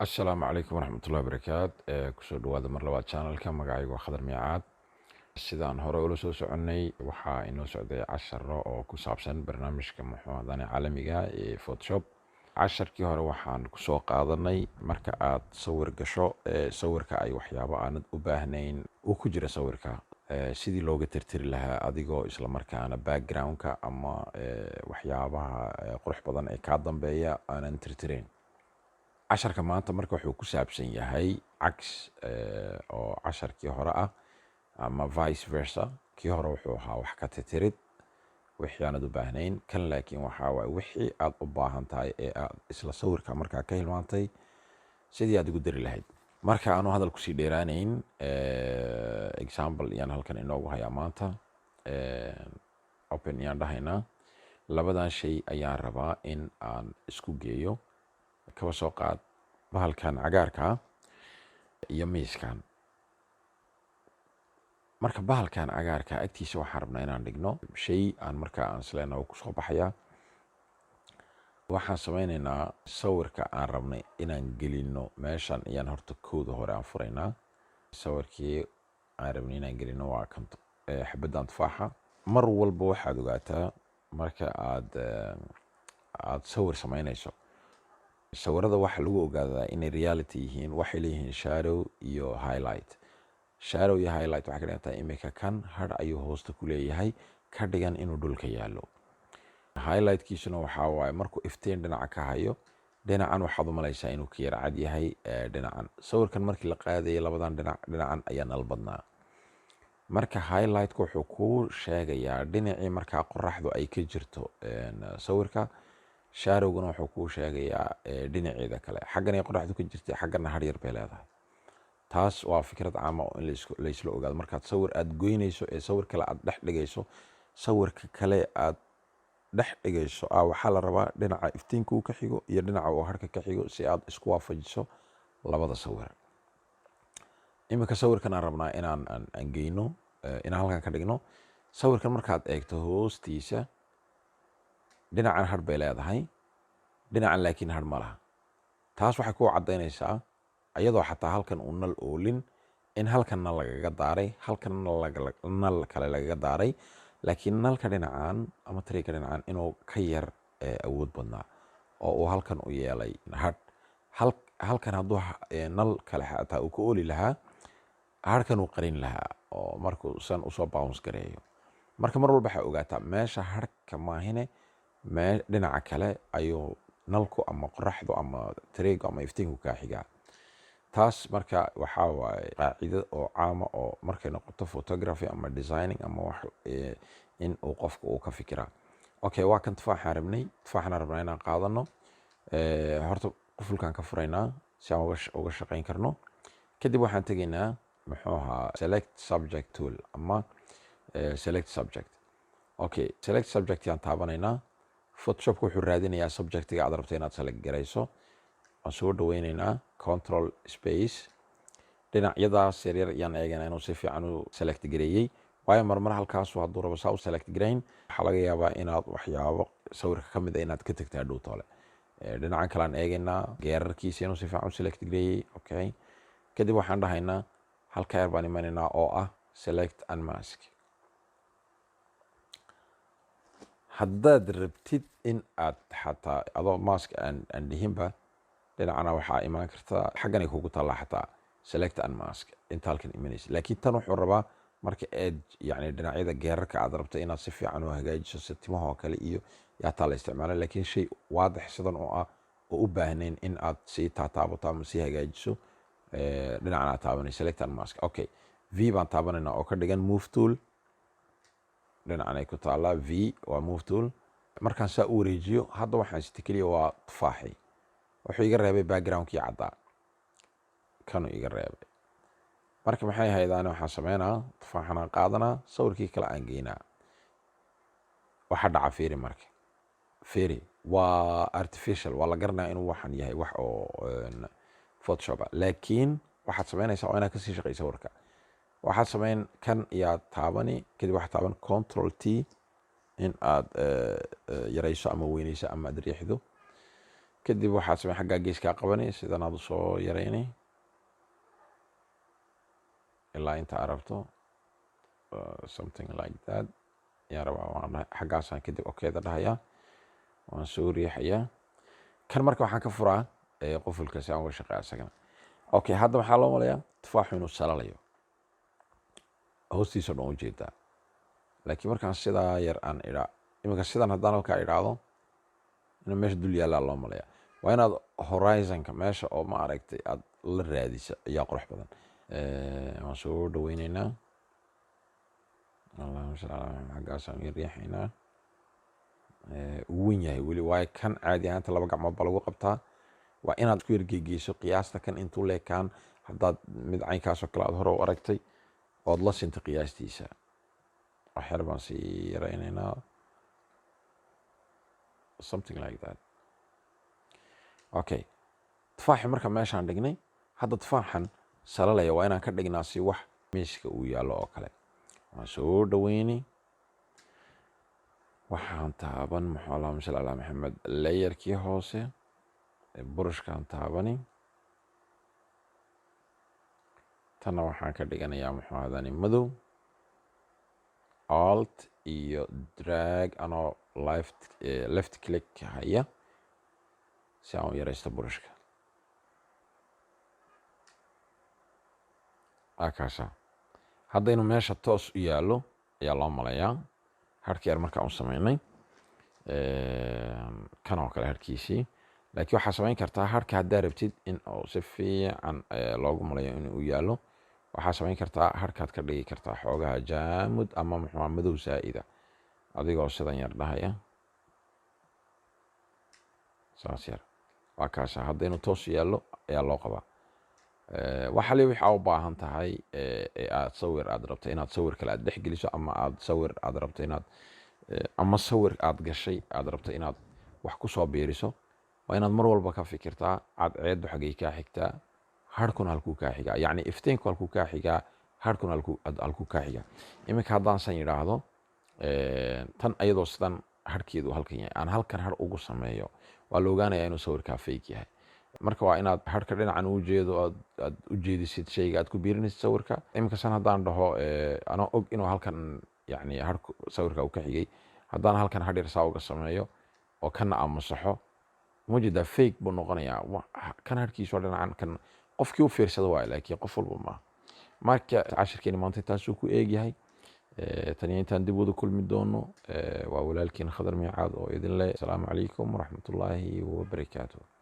Asalaamu calaykum waraxmatullahi wabarakaat. Kusoo dhawaada mar labaad channelka. Magacaygu waa Khadar Miicaad. Sidaan hore ula soo soconnay, waxaa inoo socday casharo oo ku saabsan barnaamijka, muxuu hadane, caalamiga ee Photoshop. Casharkii hore waxaan kusoo qaadanay marka aad sawir gasho, sawirka ay waxyaabo aanad u baahnayn uu ku jira sawirka, sidii looga tirtiri lahaa adigoo islamarkaana backgroundka ama waxyaabaha qurux badan ee kaa dambeeya aanan tirtirayn. Casharka maanta marka wuxuu ku saabsan yahay caks oo casharkii hore ah ama vice versa. Kii hore wuxuu ahaa wax ka tirtirid wixii aanad u baahnayn. Kan laakiin waxaa waaye wixii aad u baahan tahay ee aad isla sawirka markaa ka hilmaantay, sidii aad ugu dari lahayd. Marka aanu hadal kusii dheeraanayn, example iyaan halkan inoogu hayaa maanta. Open iyaan dhahaynaa. Labadan shay ayaan rabaa in aan isku geeyo. Kaba soo qaad bahalkan cagaarka iyo miiskan. Marka bahalkan cagaarka agtiisa waxaan rabnaa inaan dhigno shay aan markaa aan isleena kusoo baxayaa. Waxaan sameyneynaa, sawirka aan rabnay inaan gelino meeshan ayaan horta kooda hore aan furaynaa. Sawirkii aan rabnay inaan gelino waa kan, xabaddan tufaaxa. Mar walba waxaad ogaataa, marka aad sawir sameynayso, sawirada waxaa lagu ogaadaa inay reality yihiin waxay leeyihiin shadow iyo highlight. Shadow iyo highlight waxay ka dhigan tahay, imika kan har ayuu hoosta ku leeyahay, ka dhigan inuu dhulka yaallo. Highlightkiisuna waxaa waaye markuu iftiin dhinaca ka hayo, dhinacan waxaad u malaysaa inuu ka yara cad yahay dhinacan. Sawirkan markii la qaadayay, labadan dhinac, dhinacan ayaa nal badnaa. Marka highlightka wuxuu kuu sheegayaa dhinacii markaa qoraxdu ay ka jirto sawirka. Shadowguna wuxuu kuu sheegayaa dhinaceeda kale, xaggan ay qoraxdu ka jirtay, xaggana har yar bay leedahay. Taas waa fikrad caama oo in laysla ogaado. Markaad sawir aad goynayso ee sawir kale aad dhex dhigayso, sawirka kale aad dhex dhigayso waxaa la rabaa dhinaca iftiinka uu ka xigo iyo dhinaca uu harka ka xigo, si aad isku waafajiso labada sawir. Iminka sawirkan aan rabnaa inaan aan geyno, inaan halkan ka dhigno. Sawirkan markaad eegto hoostiisa, dhinacan har bay leedahay, dhinacan laakiin har ma laha. Taas waxay ku caddaynaysaa, iyadoo xataa halkan uu nal oolin, in halkan nal lagaga daaray, halkan nal kale lagaga daaray, laakiin nalka dhinacan ama tariga dhinacan inuu ka yar awood badnaa oo uu halkan u yeelay hadh. Halkan hadduu nal kale xataa uu ka ooli lahaa, harkan uu qarin lahaa oo markuu san usoo bounce gareeyo. Marka mar walba waxaa ogaataa meesha harka maahine, mee dhinaca kale ayuu nalku ama qoraxdu ama tareegu ama iftiinku kaa xigaa. Taas marka waxaa waaye qaacido oo caama oo markay noqoto photography ama designing ama wax in uu qofku uu ka fikiraa. Okay, waa kan tufaaxaan rabnay. Tufaaxaan rabnaa inaan qaadano. Horta qufulkaan ka furaynaa si aan uga shaqayn karno. Kadib waxaan tegaynaa, muxuu ahaa, select subject tool ama select subject. Okay, select subject yaan taabanaynaa. Photoshopka wuxuu raadinayaa subjectiga aad rabto inaad select garayso. Waan soo dhaweyneynaa, control space. Dhinacyadaas yaryar yaan eeganaa inuu si fiican u select gareeyey, waayo marmar halkaasu hadduu rabo saa u select garayn, waxaa laga yaabaa inaad waxyaabo sawirka ka mid a inaad ka tagta hadhow toole. Dhinacan kale aan eegaynaa, geerarkiisa inuu si fiican u select gareeyey. Okay, kadib waxaan dhahaynaa, halka yar baan imanaynaa oo ah select and mask. Haddaad rabtid in aad xataa adoo mask aan dhihinba, dhinacana waxaa imaan karta, xagganay kugu taallaa xataa select and mask inta halkan imanaysa. Laakiin tan wuxuu rabaa marka eed, yani, dhinacyada geerarka aad rabto inaad si fiican u hagaajiso, si timahoo kale iyo yaataa la isticmaala. Laakiin shay waadix sidan oo ah oo u baahnayn in aad sii taataabato ama sii hagaajiso, dhinacan aad taabanay select and mask. Okay, V baan taabanayna oo ka dhigan move tool. Dhinacan ay ku taallaa, V waa move tool. Markaan saa u wareejiyo, hadda waxaan sita keliya waa tufaaxi. Wuxuu iga reebay backgroundkii caddaa, kanuu iga reebay. Marka maxay haydaane? Waxaan sameynaa, tufaaxan aan qaadanaa, sawirkii kale aan geynaa. Waxa dhaca fiiri. Marka fiiri, waa artificial, waa la garanaya inuu waxan yahay wax oo Photoshop ah. Laakiin waxaad sameynaysaa waa inaad kasii shaqeysa sawirka. Waxaad sameyn, kan iyaad taabani, kadib waxaad taaban control T in aad yarayso ama weyneyso ama aad riixdo. Kadib waxaad samey, xaggaa geeskaa qabanay, sidan aad usoo yaraynay ilaa inta aad rabto, something like that ayaan rabaa waan dhahay. Xaggaasaan kadib okayda dhahayaa, waan soo riixayaa kan. Marka waxaan ka furaa qufulka si aan uga shaqeeya isagana. Okay, hadda waxaa loo malayaa tufaaxu inuu salalayo, hoostiisa dhan ujeedaa. Laakiin markaan sidaa yar aan idhaa, iminka sidan haddaan halkaa idhaahdo, inuu meesha dul yaallaa loo malaya. Waa inaad horizonka meesha oo ma aragtay aad la raadisa ayaa qurux badan. Waan soo dhaweyneynaa, allahuma salli ala Maxamed. Xaggaasaan yar riixaynaa. Uu wen yahay weli, waayo kan caadi ahaanta laba gacmood baa lagu qabtaa. Waa inaad ku yargegeyso qiyaasta kan intuu leekaan. Haddaad mid caynkaasoo kale aad hore u aragtay ood la sinta qiyaastiisa, wax yar baan sii yaraynaynaa, something like that. Okay, tufaaxi marka meeshaan dhignay, hadda tufaaxan salalaya waa inaan ka dhignaa si wax miiska uu yaallo oo kale. Waan soo dhaweynay, waxaan taaban, muxuu, allahuma salli calaa Maxamed, layerkii hoose burushkaan taabani. Tanna waxaan ka dhiganayaa, muxuu hadani, madow. Alt iyo drag anoo left click haya si aan u yaraysto burushka. Akaasa hadda inuu meesha toos u yaallo ayaa loo malayaa. Harki yar markaan u sameynay kan oo kale harkiisii, laakiin waxaa samayn kartaa harka haddaa rabtid in uu si fiican loogu malayo inuu yaallo, waxaa samayn kartaa harkaad ka dhigi kartaa xoogaha jaamud ama muxuu madow saa'ida, adigoo sidan yar dhahaya, saas yar. Waa kaasa, hadda inuu toos yaallo ayaa loo qabaa. Waxa li waxaa u baahan tahay ee aad sawir aad rabto inaad sawir kale aad dhex geliso, ama aad sawir aad rabto inaad ama sawir aad gashay aad rabto inaad wax ku soo biiriso, waa inaad mar walba ka fikirtaa cadceeddu xaggay kaa xigtaa, harkuna halkuu kaa xigaa, yacni iftiinku halkuu kaa xigaa, harkuna halkuu kaa xigaa. Iminka haddaan san yidhaahdo, tan ayadoo sidan harkeedu halkan yahay, aan halkan har ugu sameeyo, waa la ogaanayaa inuu sawirkaa fake yahay. Marka waa inaad harka dhinacan u jeedo aad u jeedisid shayga aad ku biirinaysid sawirka. Iminka san haddaan dhaho, anoo og inuu halkan yacni harku sawirka uu ka xigay, haddaan halkan har yar saa uga sameeyo oo kana aan masaxo, mujeedaa fake buu noqonayaa. Kan harkiisu waa dhinacan kan. Qofkii u fiirsada waayo, laakiin qof walba maaha. Marka cashirkeeni maanta taasuu ku eegyahay. Tan iyo intaan dib wada kulmi doono, waa walaalkiin Khadar Miicaad oo idin leh asalaamu calaykum waraxmatullaahi wabarakaatu.